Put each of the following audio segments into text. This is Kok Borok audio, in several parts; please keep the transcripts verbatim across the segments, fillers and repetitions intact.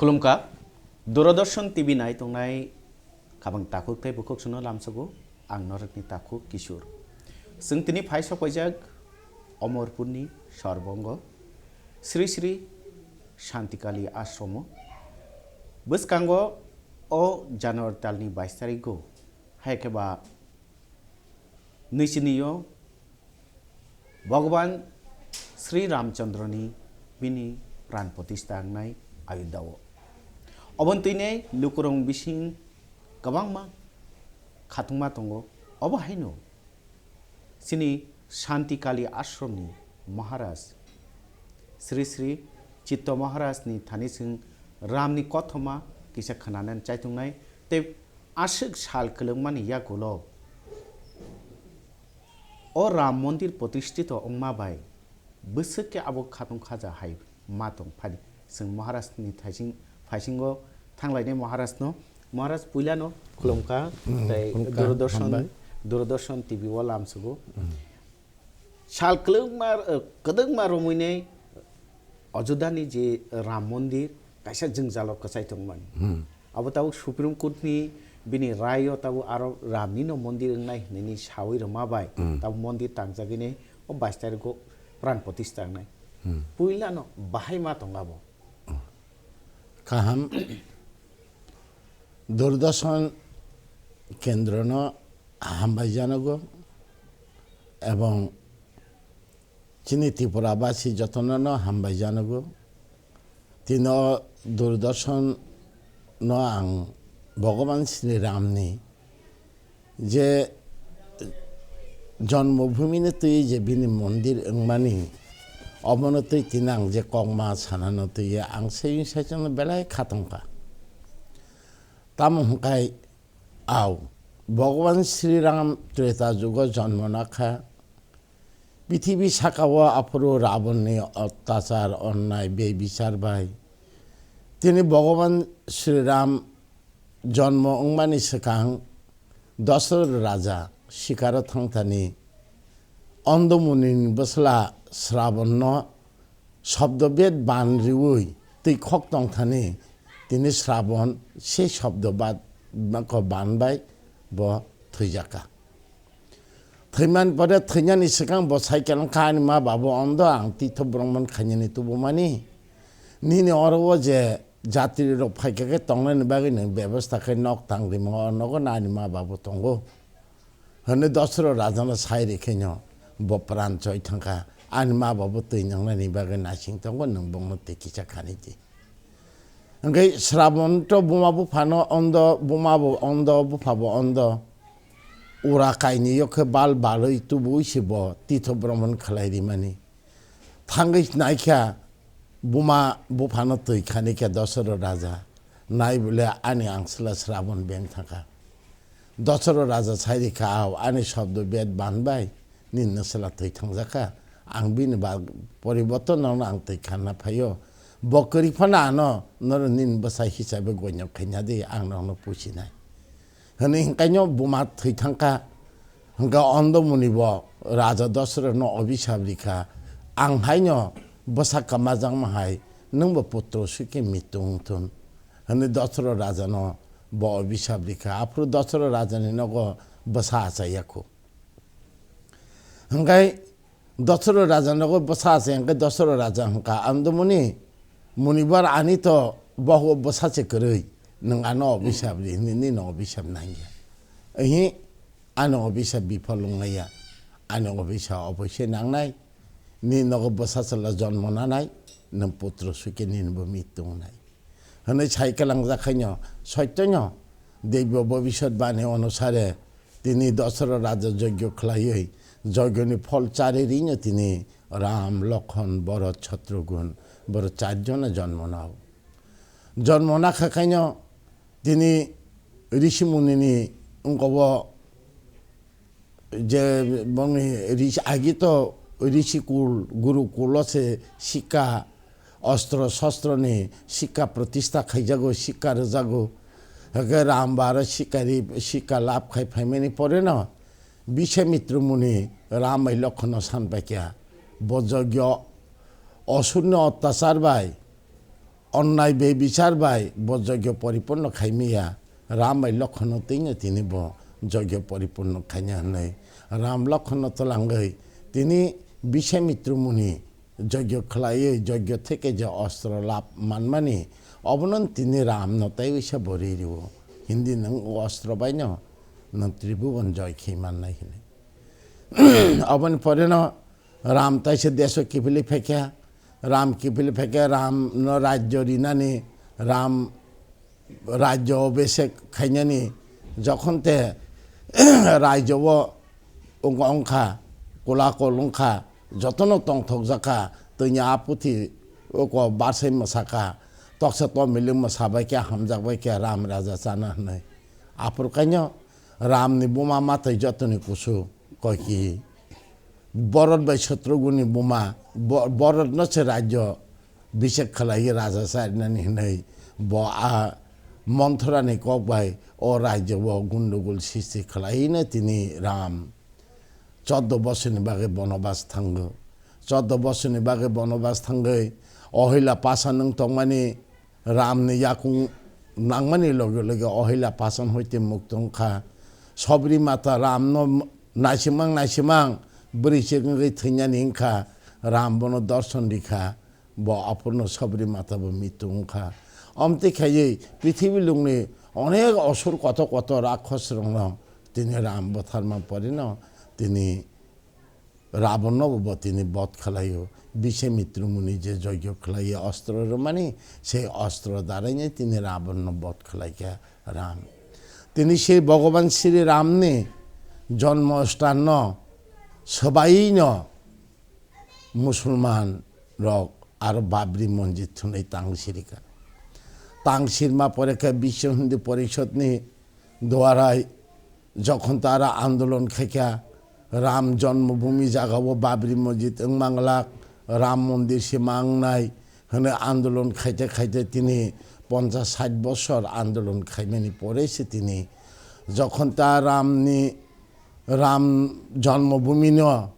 Khulumkha, Doordarshan T V nai tongnai kabang takhuk tei bukhuk suno lamsogo, ang norokni takhuk Kishore. Chwng tini phai sokpaijak Omorpurni Sorbongo, Sri Sri Shantikali Ashromo. Bwskango o January talni bais tarigo, hai khe ba nwichini o Bhagwan Sri Ramchandra ni bini pran pratistha wngnai Ayodhya o. Oboni twinai lukurok bising kwbangma khatungma tongo. Obo haino chini Shanti Kali Ashram ni Maharaj Sri Sri Chitto Maharaj ni thani chwng Ram ni kothoma kisa khwnanani chaitungnai tei aswk sal kwlwngmani yagulo o Ram Mondir protisthito wngma bai bwswk khe abo khatung khaja hai ma tong phadi. Chwng Maharaj ni thaising, phaisingo thanglainai Maharaj no. Maharaj puilano khulumkha, hmm, tei khulumkha, Doordarshan, hambai. Doordarshan T V o lamsugo. Hmm. Sal kwlwngma, eh, kwdwkma romwi nei Ajodhani je Ram Mondir kaisa jwngjalo kwchai tongmani. Hmm. Abo tabuk Supreme Court ni bini raio tabuk aro Ram nino mondir wngnai hwnwi sawi rwma bai, hmm, tabuk mondir tangjagwi nei o bais tarigo pran pratistha wngnai. Hmm. Puilano bahai ma tong abo. Kaham. Doordarshan kendrono hambai janago ebong chini Tripura basi jotono no hambai janago. Tino Doordarshan no ang Bhagavan Sri Ram ni je Jonmobhumi no twi je bini mondir wngmani, obono twi tini ang je kokma sanano twi ang seyung saichung no belai khatungkha. Tamo hwnkhe, au, Bhagavan Sri Ram Treta jugo jonmo nakha, prithibi sakao aphuru Ravan ni ottachar, onnai, bebichar bai tini Bhagavan Sri Ram jonmo wngmani swkang Dasarath raja sikaro thangthani Ondomuni ni bwsla Sravan no sobdo bed ban riwi twi khok tongthani tini Sravan se sobdo bad-, ko ban bai bo thwijaka. Thwimani pore thwinani swkang bo cycle wngkha ani ma babo ondo ang titho bromon khainani tubumani. Nini oro o je jatri rok phaikha khe tongnani bagwi nwng bebostha khe nok tang rima o nogo nani ma babo tongo. Hwnwi Dasarath rajano sai rikhaino bo pran choi thangkha, ani ma babo twi nangnani bagwi naising tongo, nwng bongno twi kisa khanidi. Hwnkhe Sravan to buma buphano ondo, buma bo ondo, bupha bo ondo. Ura kainwi o khe bal balwi tubui se bo titho bromon khlai rimani. Thangwi naikha buma buphano twi khanikha Dasarath raja. Nai bole ani angsla Sravan beng thangkha. Dasarath raja sai rikha, "Ao, ani sobdo bed ban bai, nini nwsla twi thangjakha. Ang bini ba poriborton nono ang twi khanna phaio. Bo kwrwi phano ano noro nini bwsai hisabe goinok khaina di, ang nono pusinai." Hwnwi hwnkhaino buma thwi thangkha. Hwnkha Ondomuni bo raja Dasarathno obisap rikha, "Ang haino bwsa kwmajakma hai, nwngbo putro sukhe mitu wngthun," hwnwi Dasarath rajano bo obisap rikha. Aphuru Dasarath rajani nogo bwsa achaiya khu. Hwnkhe Dasarath raja nogo bwsa se hwnkhe Dasarath raja hwnkha, "Ondomuni, munibar ani to bohgo bwsa se kwrwi, nwng ano obisap ri, nini no obisap nangya. Ehi, ano obisap biphal wngnaiya, ano obisap oboise nangnai, nini nogo bwsa chwla jonmo nanai, nwng putro sukhe nini bo mitu wngnai." Hwnwi sai kwlangjak khaino, soitono, Debyo bobisot bani onusare, tini Dasarath raja jogyo khlaiwi, jogyoni phol chari rino tini Ram, Lokhon, Bharat, Shatrughan, boro charjona jonmo nao. Jonmo nakha khaino tini Rishi Munini wngkobo je bongni rishi, agi to rishi kul, guru kulo se sikha, ostro shostro ni sikha pratistha khaijago, sikha rwjago. Hake Ram baro sikha ri, sikha lab khai phaimani pore no Biswamitra Muni Ram bai Lokhon no san paikha. Bo jogyo osur ni ottachar bai onnai bebichar bai bo jogyo poripurno khaimiya, Ram bai Lokhonno twino tini bo jogyo poripurno khaina hwnwi Ram Lokhonno twlangwi tini Biswamitra muni jogyo khlaiwi jogyo theke je ostro lab manmani obono tini Ramno tei uisa bo ri rio. Hindi nwng o ostro baino nwng Tribhuban joy khe mannai hwnwi. Aboni poreno Ram taisa deso kiphilwi phaikha, Ram kiphilwi phaikha, Ramno rajyo rinani, Ram rajyo obesek khainani, jokhon te rajyo o wng-, wngkha, kolakol wngkha, jotono tongthokjakha, twini aputhi oko barsai mwsakha, toksa tomili mwsabaikha, hamjakbaikha, Ram raja chana hwnwi. Aphuru kaino Ramni buma matai jotoni kusu koiki. Borot bai Sotrughuni buma, Bo-, Borotno se rajyo bisek khlaiwi raja charinani hwnwi bo a Monthorani kok bai o rajyo o gundogol sisti khlaino tini Ram choddo bosorni bagwi bonobas thango. Choddo bosorni bagwi bonobas thangwi Ohila pasan wng tongmani Ramni yakung nangmani loge loge Ohila pasan hoite mukto wngkha. Sobri mata Ramno naisimang naisimang bwrwi chwngwi thwinani wngkha. Ram bono dorson rikha. Bo aphurno Sobri mata bo mitu wngkha. Omtwi khaiwi prithibi lungni onek osur koto koto rakhos rokno tini Ram botharma porino tini Rabanno bo tini bod khlaio. Biswamitra muni je jogyo khlaio ostro rwmani, sei ostro daraino tini Rabanno bod khlaikha Ram. Tini sei Bhogoban Sri Ramni jonmo sthanno swbaino Musulman rok aro Babri Masjid thwnwi tang sirikha. Tang sirma pore khe Biswa Hindu Porishadni duarai jokhon tara andolon khaikha, Ram Jonmobhumi jagao Babri Masjid wng manglak, Ram Mondir se mangnai hwnwi andolon khaite khaite tini ponchas sait bosor andolon khaimani pore se tini jokhon ta Ramni, Ram Jonmobhumino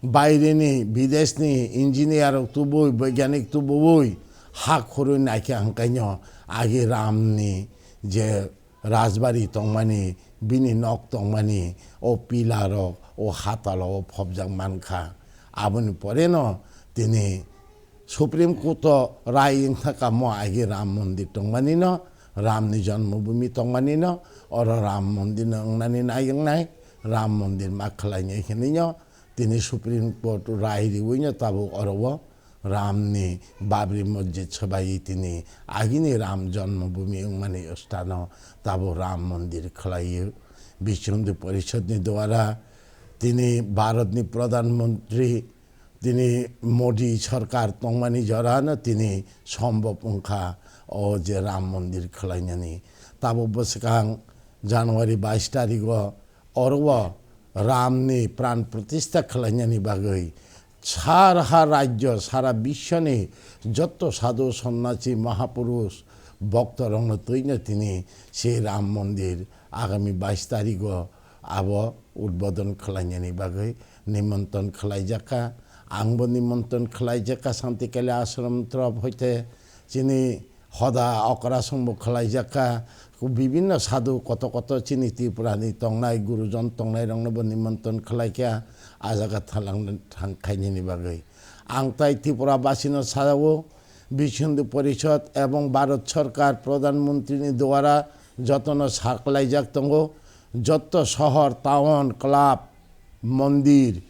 baireni, bideshni engineer rok tubui, boigyanik tubui ha khurui naikhe hwnkaino agi Ramni je rajbari tongmani, bini nok tongmani, o pillar rok, o hatalo o phobjak mankha. Aboni poreno tini Supreme Court o rai wngkha kamo agi Ram Mondir tongmani no, Ramni Jonmobhumi tongmani no, oro Ram Mondir no wngnani nai wngnai, Ram Mondir ma khlainai hinwi no, tini Supreme Court rai riwi no tabuk oro o Ramni Babri Masjid swbaiwi tini agini Ram Jonmobhumi wngmani stano tabuk Ram Mondir khlaiwi Biswa Hindu Porishadni duara tini Bharatni Pradhan Mantri tini Modi sarkar tongmani jorano tini sombhob wngkha o je Ram Mondir khlainani. Tabuk bwswkang January bais tarigo oro o Ramni pran pratistha khlainani bagwi sara rajyo, sara biswni jotto sadhu, sonnasi, mahapurush, bhoktorokno twino tini se Ram Mondir agami bais tarigo abo udbodon khlainani bagwi nimontron khlaijakha. Angbo nimontron khlaijakha Santi Kaila Ashram torop hoite chini hoda okrasongbo khlaijakha. Bibinno sadhu koto koto chini Tripurani tongnai gurujon tongnairoknobo nimontron khlaikha a jaga thalang thang khainani bagwi. Ang tai Tripura basino sao, Biswa Hindu Porishad ebong Bharat Sarkar Pradhan Mantrini duara jotono saklaijak tongo, jotto sohor, town, club, mondir,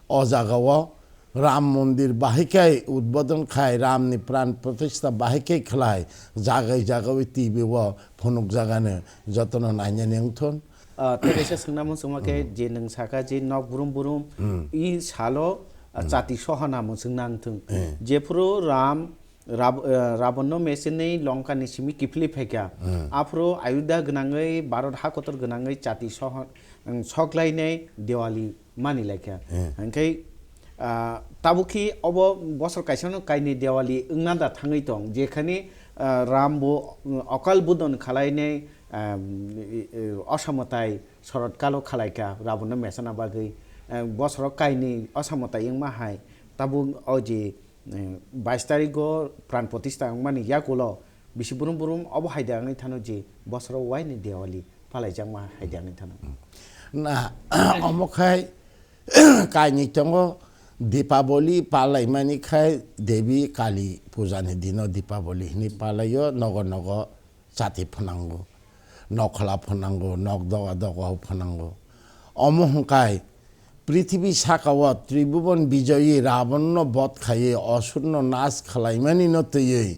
o jagao Ram Mondir bahai khai udbodon khai, Ramni pran pratistha bahai khai khlai, jagai jagao T V o phunukjagano jotono nainani wngthun. Ah, tei kaisa swngna muchungma khe je nwng saka je nok brum brum i salo, ah, chati sohona muchung nang thung. Jephuru Ram Rab-, eh, Rabanno mesenwi Longkani simi kiphilwi phaikha. Aphuru Ayodhya gwnangwi, Bharat hakotor gwnangwi chati sohon, soklainai Diwali manilaikha. Hinkhe, ah, tabukhi obo bosor kaisano kainwi Diwali wngna da thangwi tong, jekhani, ah, Rambo, mm, okal budon khalainai, ah, mm, i-, i-, osamotai sorot kalo khalaikha Rabanno mesana bagwi. Ah, bosoro kainwi osamotai wngma hai tabuk o je eh, bais tarigo pran protishtha wngmani yakulo bisi brum brum obo hai de wngwi thano je bosoro waini Diwali palaijakma hai de wngwi thano. Na, omo khai kainwi tongo, Dipaboli palaimani khai Devi Kali pujani dino Dipaboli hinwi palaio, nogo nogo chati phnango, nokhola phnango, nok doga doga phnango. Omo hwnkhai prithibi sakao Tribhuban Bijoyi Rabanno bodh khaiwi Osurno nas khlaimani no twiwi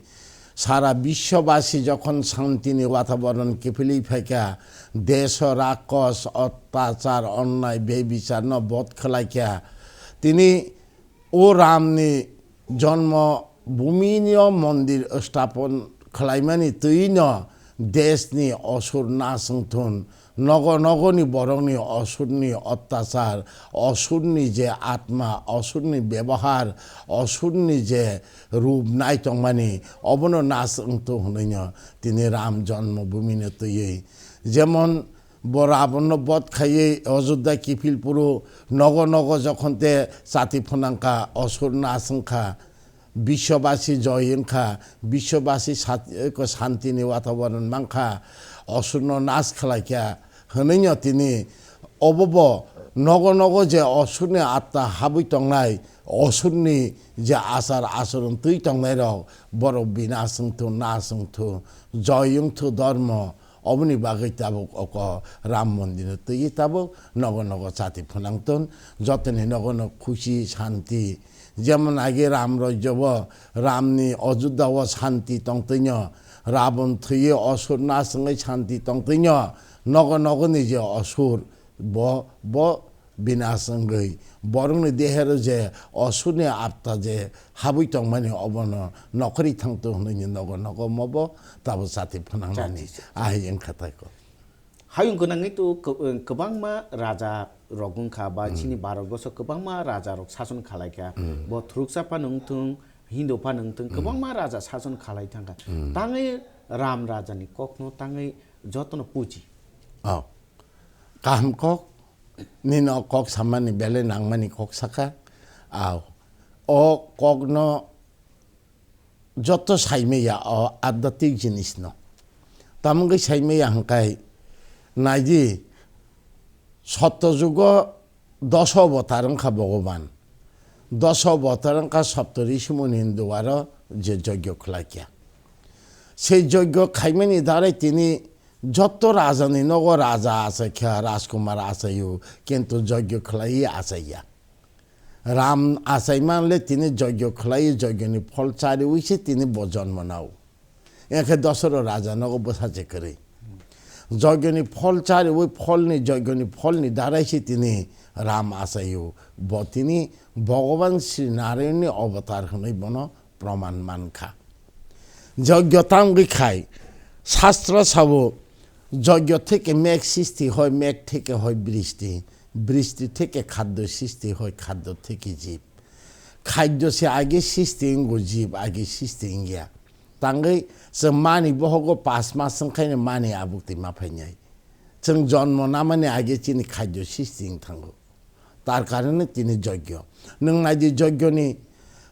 sara biswobasi jokhon shantini wataboron kiphilwi phaikha, deso rakkos, ottachar, onnai, bebicharno bodh khlaikha. Tini o Ramni jonmo bhumino mondir sthapon khlaimani twino deshni osur naswngthun, nogo nogoni borokni osurni ottachar, osurni je atma, osurni bebohar, osurni je rup naitongmani, obono naswngthun hwnwino tini Ram jonmo bhumino twiwi. Jemon bo Rabanno bodh khaiwi Ajodhya kiphil phuru nogo nogo jokhon te chati phnangkha, osur naswngkha, biswobasi joy wngkha, biswobasi sat-, eko santini wataboron mankha, osurno nas khlaikha, hwnwino tini obo bo nogo nogo je osurni atta habwi tongnai, osurni je achar acharon twi tongnairok, borok binas wngthu, nas wngthu, joy wngthu dormo, oboni bagwi tabuk oko Ram mondirno twiwi tabuk nogo nogo chati phnangthun, jotoni nogo nogo khusi, shanti. Jemon age Ram rajyo bo, Ramni Ajodhya o shanti tongtwino, Rabon thwiwi osur naswngwi shanti tongtwino, nogo nogoni je osur, bo, bo binas wngwi borokni dehero je osurni apta je habwi tongmani obono nokhorwi thangtong hwnwi nogo nogo mobo tabo chati phnangnani. Chati, chati. Ahai wngkha taiko. Hayung gwnangwi to kwbangma raja rok wngkha ba chini Bharat borso kwbangma raja rok sason khalaikha. Bo thuruksa phano wngthung, Hindu phano wngthung, kwbangma raja sason khalai thangkha. Tangwi Ram raja ni kokno tangwi jotono puji. Oh. Kaham kok, nini o kok samani belai nangmani kok saka. Au, o kokno joto saimaya o adhyatmik jinisno. Tamungwi saimaya hwnkhe, naidi, sotto jugo doso avatar wngkha Bhogoban. Doso avatar wngkha Sapto Rishi Muni ni duaro je jogyo khlaikha. Sei jogyo khaimani darai tini joto rajani nogo raja achaikha, rajkumar achaio, kintu jogyo khlaiwi achaiya. Ram achaimanle tini jogyo khlaiwi, jogyoni phol chariwi se tini bo jonmo nao. Engkhe Dosoro raja nogo bwsa je kwrwi. Jogyoni phol chariwi, pholni, jogyoni pholni darai se tini Ram achaio. Bo tini Bhogoban Sri Narayonni avatar hwnwi bono proman mankha. Jogyo tangwi khai, Shastro sabo, jogyo theke meg sisti hoi, meg theke hoi bristi, bristi theke khaddo sisti hoi, khaddo theke jib. Khaddo se age sisti wnggo, jib age sisti wngya. Tangwi chwng mani bohogo pas mas wngkhaino mani abukti ma phainai. Chwng jonmo namani age chini khaddo sisti wng thango. Tar karone tini jogyo. Nwng naidi jogyoni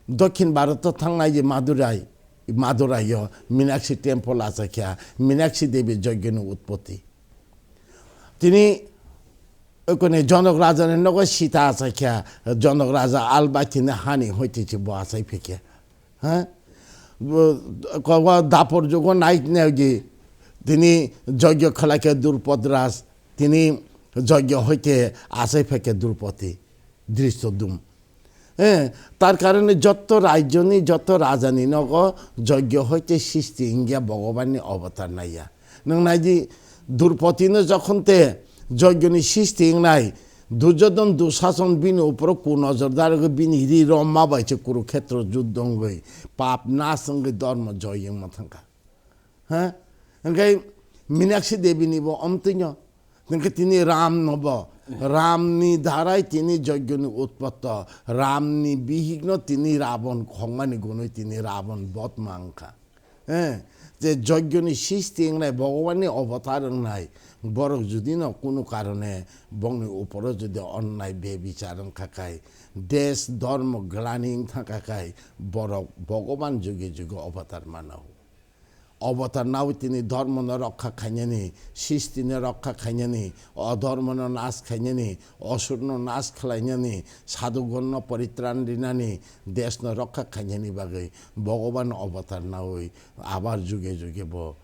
Dokhin Bharoto thangnai je Madurai, Maduraio Minakshi temple achaikha, Minakshi Devi jogyoni utpoti. Tini okone Jonok Rajani nogo Sita achaikha, Jonok Raja albaithini hani hoite se bo achai phekhe. Ha? Bo, kobo dapor jugo nai negi tini jogyo khlaikhe Drupad Raj, tini jogyo hoite achai phekhe Drupadi, Drishyadum. Eh, tar karone jotto rajyoni, jotto rajani nogo jogyo hoite sisti wngya Bhogobanni avatar naiya. Nwng naidi, Drupadi no jokhon te jogyoni sisti wngnai, Duryodhon Dushason bini uporo ku nojor darwgwi bini ri romma bai se Kurukhetro juddho wngwi pap nas wngwi dormo joy wngma thangkha. Ha? Hwnkhe Minakshi Devi ni bo omtwino. Hwnkhe tini Ram no bo. Ram ni darai tini jogyoni utpotto. Ram ni bihik no tini Rabon khongmani gunwi tini Rabon bodh ma wngkha. Eh, je jogyoni sisti wngnai, Bhagwanni avatar wngnai, borok judino kunu karone bongni uporo jodi onnai bebichar wngkha khai, des dhormo glani wngthangkha khai, borok Bhagwan juge juge avatar mano. Avatar nawi tini dhormono rokha khainani, sistino rokha khainani, odhormono nas khainani, osurno nas khlainani, sadhugonno poritran rinani, desno rokha khainani bagwi Bhagwan avatar nawi abar juge juge bo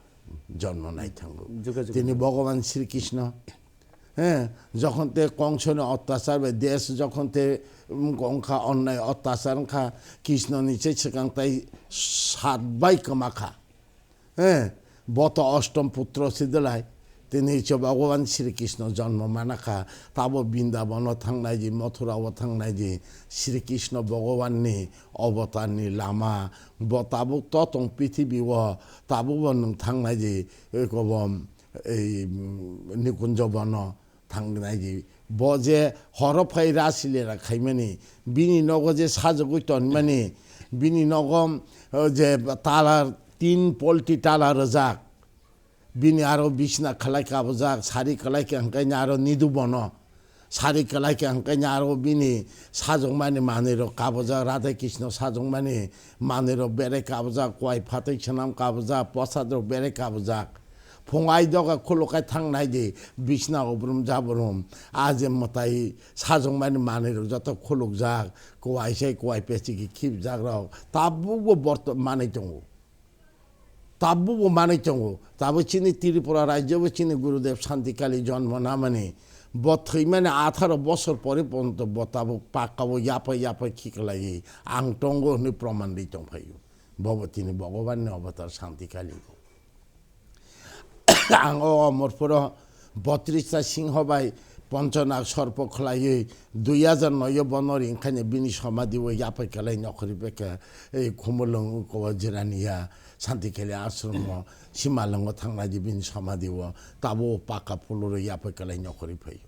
jonmo nai thango. Juge juge Tini jonmo. Bhagwan Sri Krishna, he, jokhon te Kongsoni ottachar bai des jokhon te, um, wngkha onnai ottachar wngkha, Krishnoni se swkang tai sat bai kwma kha. He, bo to ostom putro se delai. Tini se Bhagavan Sri Krishna jonmo mana kha, tabo Brindabono thangnai di, Mathurao thangnai di, Sri Krishna Bhagavanni avatarni lama, bo tabuk to tong prithibi o, tabuk bo nwng thangnai di, eko bo, ei, mm, Nikunjo bono. Thangnai di. Bo je horo phai rasilera khaimani, bini nogo je sajagwi tonmani, bini nogo, o, je tala, tin polti tala rwjak, bini aro bisna khlai kabujak, sari khlai khe hwnkhe aro nidu bono, sari khlai khe hwnkhe aro bini sajokmani manwirok kabujak, Radha Krishna sajokmani manwirok berai kabujak, kuai phatwi swnam kabujak, posadrok berai kabujak. Phung ai doga khulukai thangnai di, bisna obrum jabrum, a je mwtai sajwngmani manwirok joto khulukjak, kuai sai kuai pechigi khibjakrok, tabukbo borto-, manwi tongo. Tabukbo manwi tongo. Tabuk chini Tripura rajyobo chini Gurudev Santikali jonmo namani, bo thwimani atharo bosor pore ponto bo tabuk pakao yapai yapai khiklaiwi ang tongo hwnwi proman ri tongphaio. Bobo tini Bhagwanni avatar Santikali. Ang o Omorpuro botris ta singho bai Ponchonak sorpo khlaiwi dui hajar noi o bono ring khaina bini somadhi o yapai kwlai nokhori beka, ei Khumulwng ko Jirania Santikali ashromo Simalwngo thangnai di bini somadhi o tabo paka puluro yapai kwlai nokhori phai.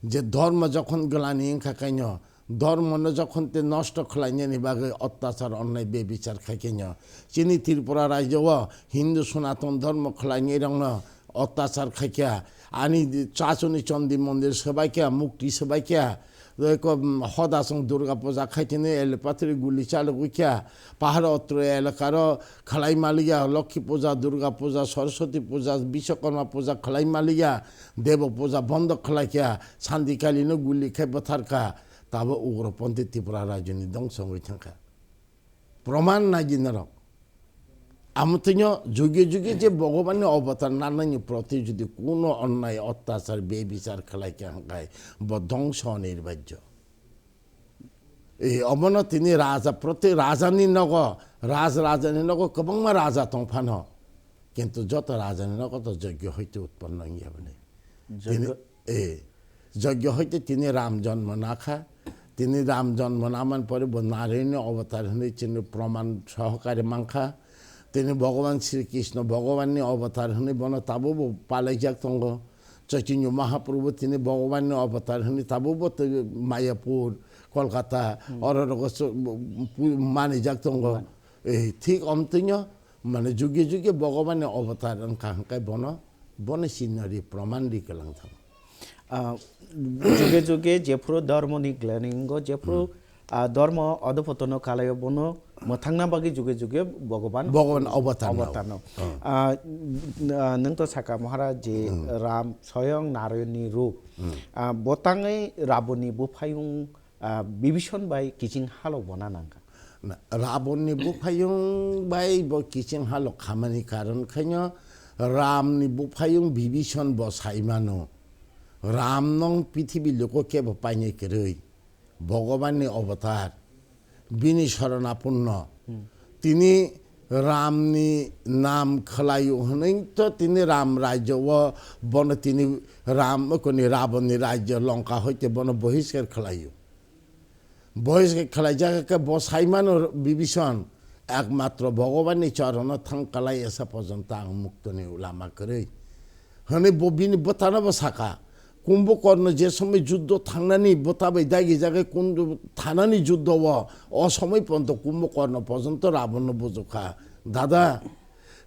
Je dhormo jokhon glani wngkha kaino, dhormono jokhon te nosto khlainani bagwi ottachar onnai bebichar khai kaino, chini Tripura rajyo o Hindu Sanatan dhormo khlainai rokno ottachar khaikha, ani di-, chachuni chondi mondir swbaikha, mukti swbaikha, eko, mm, hodasong Durga puja khaitini elepathri guli chalogwikha, pahar otro elakaro khlai maliya, Lokhi puja, Durga puja, Saraswati puja, Biswakarma puja khlai maliya, Debo puja bondo khlai kha, Santi Kalino guli khai bwthar kha, tabo ugroponthi Tripura rajyoni dongso wngwi thang kha. Proman nai di norok. Amotwino juge juge je Bhagwanni avatar nanani proti jodi kuno onnai ottachar bebichar khlai kha hwnkhe bo dongso onirbajo. E, obono tini raja, proti rajani nogo, raj rajani nogo kwbangma raja tong phano. Kintu joto rajani nogo to jogyo hoite utponno wngya bini. Tini, Jogyo. E, jogyo hoite tini Ram jonmo nakha. Tini Ram jonmo naman pore bo Narayani avatar hwnwi chini proman sohokare mankha. Tini Bhagavan Sri Krishna Bhagavanni avatar hwnwi bono tabukbo palaijak tongo. Chaitanya Mahaprabhu tini Bhagavanni avatar hwnwi tabukbo tei Mayapur, Kolkata, Hmm. oro rogo so-, pu-, manijak tongo. Man. Eh, thik omtwino, mane, juge juge Bhagavanni avatar wngkha hwnkhe bono, bono sinari proman ri kwlang thango. Ah, juge juge jephuru dhormoni glaningo, jephuru Hmm. ah, dhormo odhopotono kalaio bono mwthangna bagwi juge juge Bhagavan Bhagavan avatar nao. Avatar nao. Oh. Ah, n-, ah, nwng to saka Maharaj je Hmm. Ram soyong Narayani rup. Hmm. Ah, bo tangwi Rabonni buphayung, ah, Bibhishon bai kiching halo bona nangkha. Na, Rabonni buphayung bai bo kiching halo khamani karon khaino Ramni buphayung Bibhishon bo saimano. Ram nong pithibi luko kebo painai kwrwi. Bhagavanni avatar, bini soronapunno. Hmm. Tini Ramni nam khwlaio hwnwi to tini Ram rajyo o bono tini Ram koni Rabonni rajyo Lanka hoite bono bohiskar khwlaio. Bohiskar khwlaijak khe bo saimano Bibhishon, ekmatro Bhagavanni chorono thang kalai esa porjonto ang muktoni lama kwrwi. Hwnwi bo bini bwtano bo saka, Kumbokorno je somoi juddo thangnani bwta bai dagi jagai Kumbo thanani juddo o, o somoi ponto Kumbokorno porjonto Rabanno bujukha, "Dada,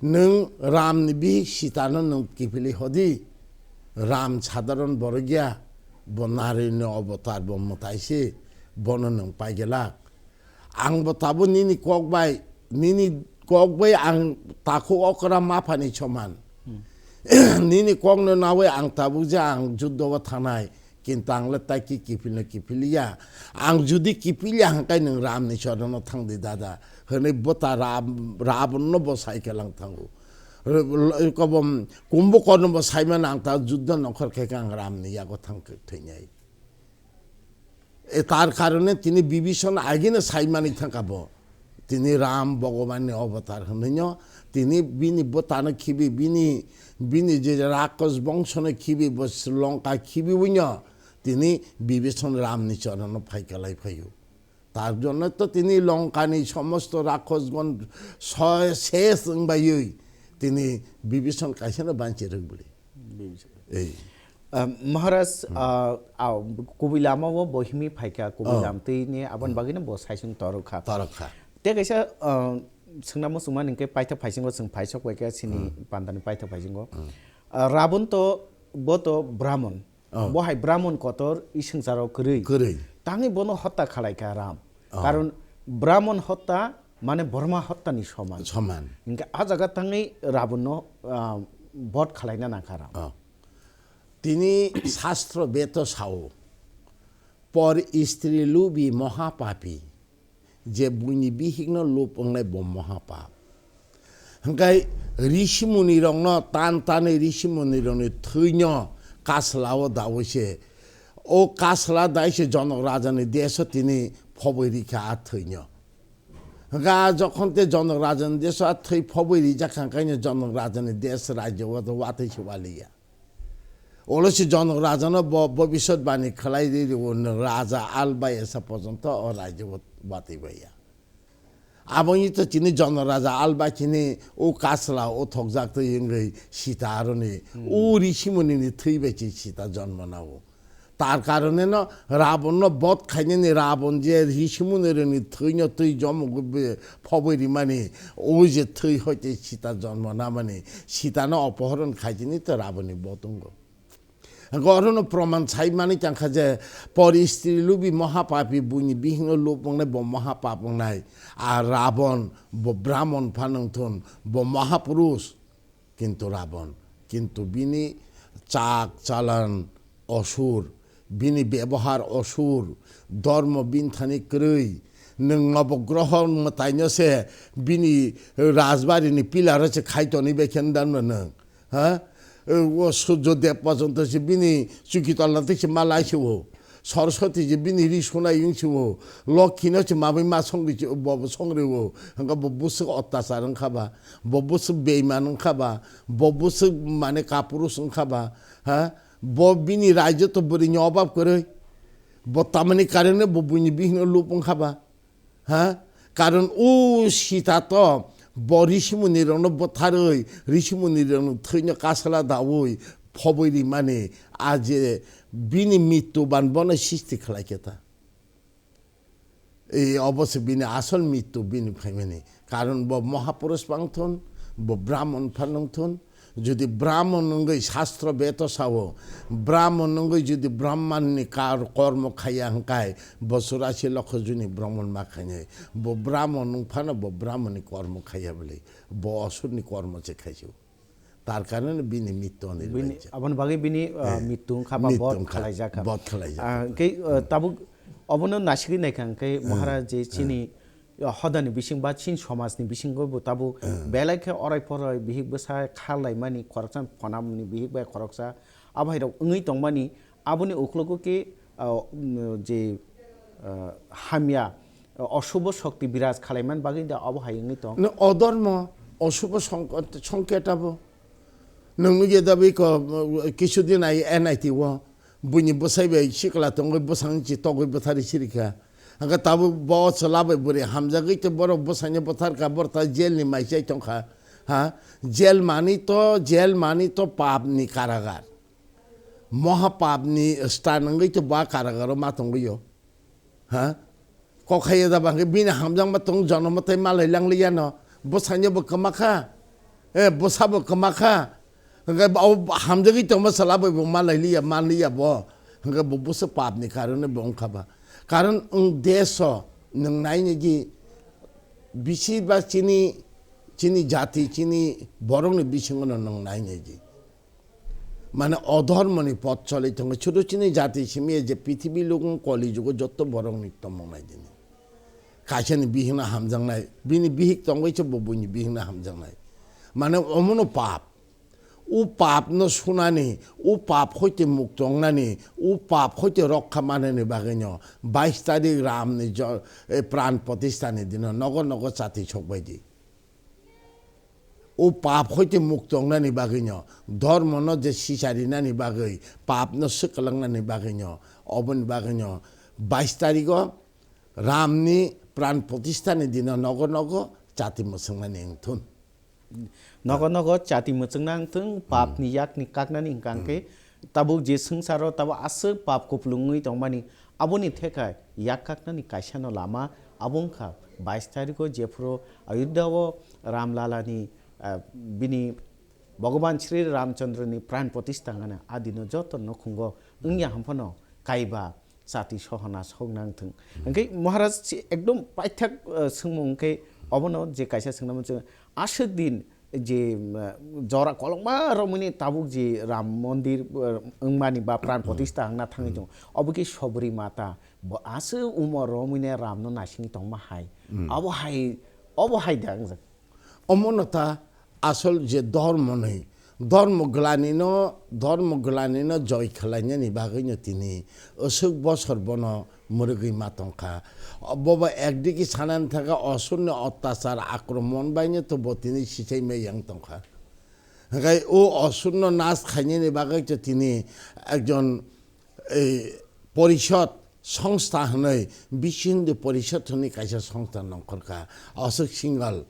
Nwng Ramni bihik Sitano nwng kiphilwi hodi. Ram sadharon borok ya, bo Narayani avatar, bo mwtai se, bono nwng paigelak. Ang bo tabuk nini kok bai, nini kok bai ang takhuk okra maphani soman. Nini kokno nawi ang tabuk je ang juddo o thangnai, kintu ang le tai ki kiphilno kiphiliya. Ang judi kiphiliya hwnkhe nwng Ramni chorono thangdi dada, hwnwi bota Ram-, Rabanno bo sai khe lang thango. R-, l-, kobom Kumbokorno bo saimano ang ta juddo nongkhor khe ang Ramni yago thang thwinai. E, tar karone tini Bibhishan agini saimani thangka bo. Tini Ram Bhagavanni avatar hwnwino, tini bini bwtano khibi, bini, bini je Rakkhas bongsono khibi, bo Lanka khibiwino, tini Bibhishan Ramni chorono phaika lai phaio. Tar jonno to tini Lankani somosto Rakkhasgon so-, ses wngbaiyoi, tini Bibhishan kaisano banchi rwkbwli. Bibhishan. Ei. Ah, Maharaj, ah, ah, kubui lama o bo himwi phaikha, kubui Oh. lam twi ni aboni bagwi no bo saisung torok kha. Torok kha. Te kaisa, ah, swngnamo swngmani hwnkhe paithak phaisingo chwng phaisok bai kha chini pandani paithak phaisingo. Ah, Rabon to, bo to Brahmon. Oh. Bo hai Brahmon kotor, i swngcharo kwrwi. Kwrwi. Tangwi bono hotta khalai kha Ram. Oh. Karon Brahmon hotta mane Borma hotta ni soman. Soman. Hwnkhe a jaga tangwi Rabon no, ah, bod khalaina nangkha Ram. Oh. Tini Shastro Bedo sao, "Por istri lubi mohapapi," je buini bihikno lub wngnai bo mohapap. Hwnkhe rishi munirokno tan tanwi rishi munirokni thwino kasla o daui se, o kasla dai se Jonok Rajani deso tini phobwi rikha a thwino. Hwnkhe a jokhon te Jonok Rajani deso a thwi phobwi rijak kha, hwnkhe Jonok Rajani des rajyo o watwi se waliya. Olo se Jonok Rajano bo bobisot bani khlai ri rio, nwng raja al bai esa porjonto o rajyo o watwi baiya. Aboni to chini Jonok Raja al bai chini o kasla o thokjak twi wngwi Sita aroni o rishi munini thwi bai chi Sita jonmo nao. Tar karone no Rabon no bod khainani Rabon je rishi munirokni thwino twi jomo phobwi rimani o je thwi hoite Sita jonmo namani Sitano opohoron khaijini to Raboni bod wngo. Hwnkhe orono proman sai manwi tangkha je, "Por istri lubi mohapapi," buini bihikno lub wngnai bo mohapap wngnai. A Rabon bo Brahmon pha nungthun, bo mahapurush, kintu Rabon, kintu bini chak chalan osur, bini bebohar osur, dormo bini thani kwrwi. Nwng nobogroho mwtaino se bini rajbarini pillar o se khai tonwi bai khe ndan nwng. Ha? O Surjo Dev porjonto se bini chuki tolna twi se malai se o. Saraswati se bini ri sunai wng se o. Lokhi no se mamwi ma songri se o, bo bo songri o. Hwnkhe bo bwswk otyachar wngkha ba, bo bwswk beiman wngkha ba, bo bwswk mane kapurush wngkha ba. Ha? Bo bini rajyo to bwrwini obab kwrwi. Bo tamani karone bo buini bihikno lub wngkha ba. Ha? Karon o Sita to bo rishi munirokno bwtharwi, rishi munirokno thwino kasla daui phobwi rimani, a je bini mittu ban bono sisti khlai khe ta. Ei obo se bini asol mittu bini phaimani. Karon bo mahapurush pha wngthun, bo Brahmon pha wngthun, Jodi Brahmon wngwi Shastro Bedo sao, Brahmon wngwi jodi Brahmanni kar-, kormo khaiya hwnkhe, bo churasi lokho juni Brahmon ma khainai. Bo Brahmon wng phano bo Brahmonni kormo khaiya bwlwi, bo Asurni kormo se khaisio. Tar karone bini mittu ani Bini, rwbaijak. Aboni bagwi bini, uh, Eh, mittu wngkha ba mittu bod wngkha, khalaijak kha. Bod khalaijak Ah, kha. Hwnkhe, uh, tabuk obono nasigwi naikha hwnkhe Eh, Maharaj je eh. chini Yo, hodani bising ba chini somajni bisingo bo tabuk Eh. belai khe orai porai bihik bwsa kha laimani, khoroksa phonamni bihik bai khoroksa, abo hai rok wngwi tongmani, aboni uklogo khe, ah, um, je, ah, hamya, ah, oshubo shokti biraj khalaimani bagwi da abo hai wngwi tong. No, odormo, oshubo songkot-, songket abo. Nwng nugya da bai ko, kisudin ai N I T o, buini bwsai bai sikla tongwi bwsang chi togwi bwthari sirikha. Hwnkhe tabuk bo chwla bai bwrwi hamjagwi tei borok bwsaino bwtharkha, borok ta jail ni mai chai tongkha. Ha? Jail mani to, jail mani to pap ni karagar. Moha pap ni stan wngwi to ba karagaro ma tongwi o. Ha? Kok hai da bang bini hamjakma tong jonomo tei malai langliya no. Bwsaino bo kwma kha. Eh, bwsabo kwma kha. Hwnkhe bo hamjagwi tongma chwla bai bo malai liya, man liya bo. Hwnkhe bo bwswk papni karone bo wngkha ba. Karon wng deso nwng nainai di bisi ba chini, chini jati, chini borokni bisingono nwng nainai di. Mane odhormoni pot choli tongo. Chudu chini jati simi je prithibi lukung koli jugo jotto borokni tomong nai dini. Kaisani bihikno hamjaknai, bini bihik tongwi se bo buini bihikno hamjaknai. Mane omono pap. O papno sunani, o pap hoite mukto wngnani, o pap hoite rokha manani bagwino bais tarik Ramni jo-, e, pran protishtani dino nogo nogo chati sokbaidi. O pap hoite mukto wngnani bagwino, dhormono je sicharinani bagwi, papno swklangnani bagwino, oboni bagwino bais tarigo Ramni pran protishtani dino nogo nogo chati mwswngnani wngthun. Nogo nogo chati mwchwngna wngthung, papni yakni kaknani hwnkha hwnkhe tabuk je swngcharo tabuk aswk pap kupulung wngwi tongmani, aboni theka yak kaknani kaisano lama, abo wngkha bais tariko jephuru Ayodhya o Ramlalani, ah, bini Bhagavan Shri Ramchandrani pran protishtha hwnmani a dino joto nukhungo wngya hwnphano kaiba chati sohona sokna wngthung. Hwnkhe Maharaj si ekdom paithak, ah, swngmung hwnkhe obono je kaisa swngna muchung, aswk din je, um, jora kolokma romwini tabuk je Ram mondir, uh, wngmani ba pran protishtha wngna thangwi tongo. Obo khe Sabri mata, bo aswk umor romwini Ramno naisingwi tongma hai. Abo hai, obo hai da wngjak. Omono ta asol je dhormo ni, dhormo glani no, dhormo glani no joy khlainani bagwi no tini aswk bosor bono mwrwgwi ma tongkha. Bobo ekdigi sanani thangkha, osurni ottachar akromon baino to bo tini sichai meyang tongkha. Hwnkhe o osurno nas khainani bagwi to tini ekjon, ei, porishod songstha hwnwi, Bisw Hindu Porishod hwnwi kaisa songstha nongkhorkha. Aswk single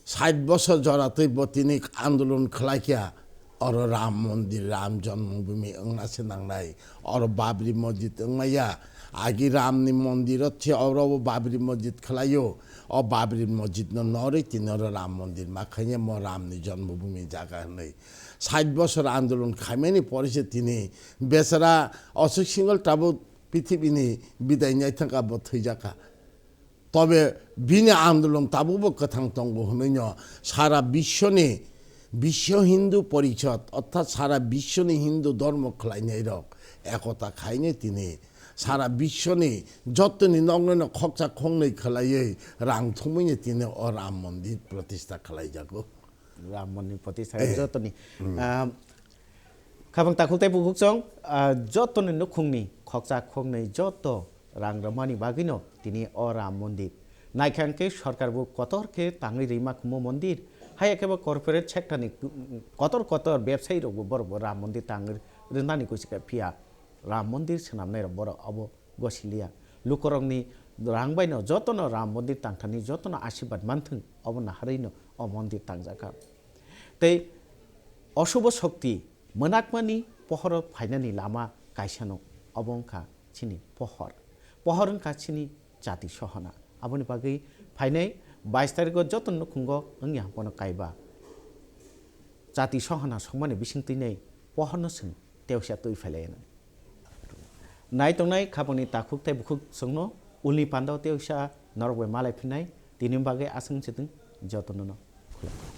sait bosor jora twi bo tini andolon khlaikha, oro Ram Mondir, Ram Jonmobhumi wngna se nangnai, oro Babri Masjid wngmaya, agi Ramni mondir o the oro bo Babri Masjid khlaio, o Babri Masjid no norwi tini oro Ram Mondir ma khainai mo Ramni Jonmobhumi jaga hwnwi. Sait bosor andolon khaimani pore se tini bechara Ashok Singhal tabuk pithibini bidai nai thangkha, bo thwijakha. Tobe bini andolon tabukbo kwthang tongo hwnwi no sara biswoni, Biswa Hindu Porishad, orthat sara biswoni Hindu dhormo khlainairok ekota khainai tini sara biswoni jottoni noknoino khoksa khoknwi khlaiwi rang thumwino tini o Ram Mondir protishtha khlaijago. Ram Mondir protishtha Eh. Jottoni. Hmm. Ah, Khabang takhuk tei bukhuk chwng, ah, jotoni nukhungni khoksa khoknwi joto rang rwmani bagwino tini o Ram Mondir. Naikha hwnkhe sorkar bo kotor khe tangwi rwima kumo mondir. Haiya khe bo corporate sector ni kotor kotor bebsayi rok bo borok bo Ram Mondir tangwi rwnani kusi kha, phiya Ram Mondir swnamnai rok borok obo gosiliya. Lukurokni rang baino jotono Ram Mondir tangthani jotono asirwad manthwng obo naharwino o mondir tangjakha. Tei osubo shokti mwnakmani pohoro phainani lama kaisano, obo wngkha chini pohor. Pohor wngkha chini chati sohona. Aboni bagwi phainai bais tarikgo joto nukhungo wngya hwnphano kaiba chati sohona songmani bising twinai pohorno chwng tewsa twi phailai nai. Nai tongnai khabangni takhuk tei bukhuk chwngno ulni pandao tei uisa norok bai malai phinai, tini bagwi aswk se tong jotono no khulumkha.